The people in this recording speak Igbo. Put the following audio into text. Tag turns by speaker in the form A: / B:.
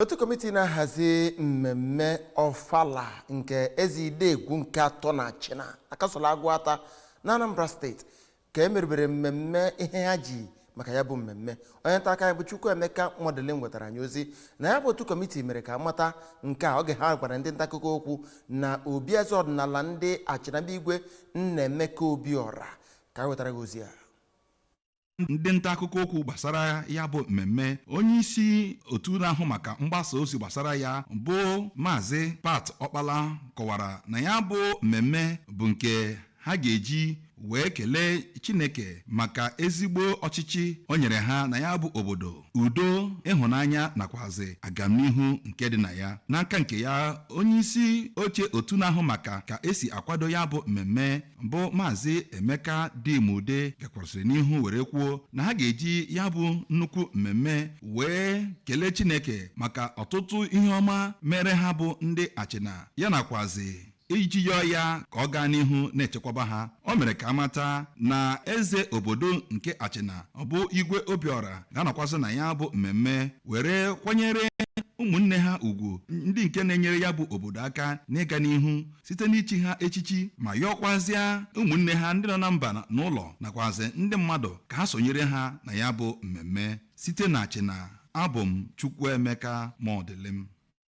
A: Otu kọmiti na-ahazi mmemme Ọfala nke Eze Idegwu nke atọ na Achịna na kansụl Agụata na Anambra Steeti ka e merubere mmemme ihe ha ji maka ya bụ mmemme. Onye nta akụkọ anyị bụ Chukwuemeka Modilim wetara anyị ozi na ya bụ otu kọmiti mere ka amata nke a oge ha gwara ndị nta akụkọ okwu na obi eze ọdịnala ndị Achịna bụ Igwe Nnaemeka Obiora ka e wetara gị ozi a.
B: Ndị nta akụkọ okwu gbasara ya bụ mmemme, onye isi otu na-ahụ maka mgbasa ozi gbasara ya bụ Maazị Pat Ọkpala kọwara na ya bụ mmemme bụ nke ha ga-eji wee kelee Chineke maka ezigbo ọchịchị o nyere ha na ya bụ obodo, udo, ịhụnanya nakwazi agamnihu nke dị na ya. N'aka nke ya, onye isi oche otu na-ahụ maka ka esi akwado ya bụ mmemme bụ Maazị Emeka Dimude gakwasịrị n'ihu were kwuo na ha ga-eji ya bụ nnukwu mmemme wee kelee Chineke maka ọtụtụ ihe ọma mere ha bụ ndị Achịna, ya nakwazi iji yọọ ya ka ọ gaa n'ihu na-echekwaba ha. O mere ka amata na eze obodo nke Achịna ọ bụ Igwe Obiora ga-anọkwasị na ya bụ mmemme were kwanyere ụmụnne ha ugwu ndị nke na-enyere ya bụ obodo aka n'ịga n'ihu site n'ichi ha echichi, ma yọọkwazịa ụmụnne ha ndị nọ na mba n'ụlọ nakwazi ndị mmadụ ka ha sonyere ha na ya bụ mmemme. Site na Achịna, abụ m Chukwuemeka Modilim.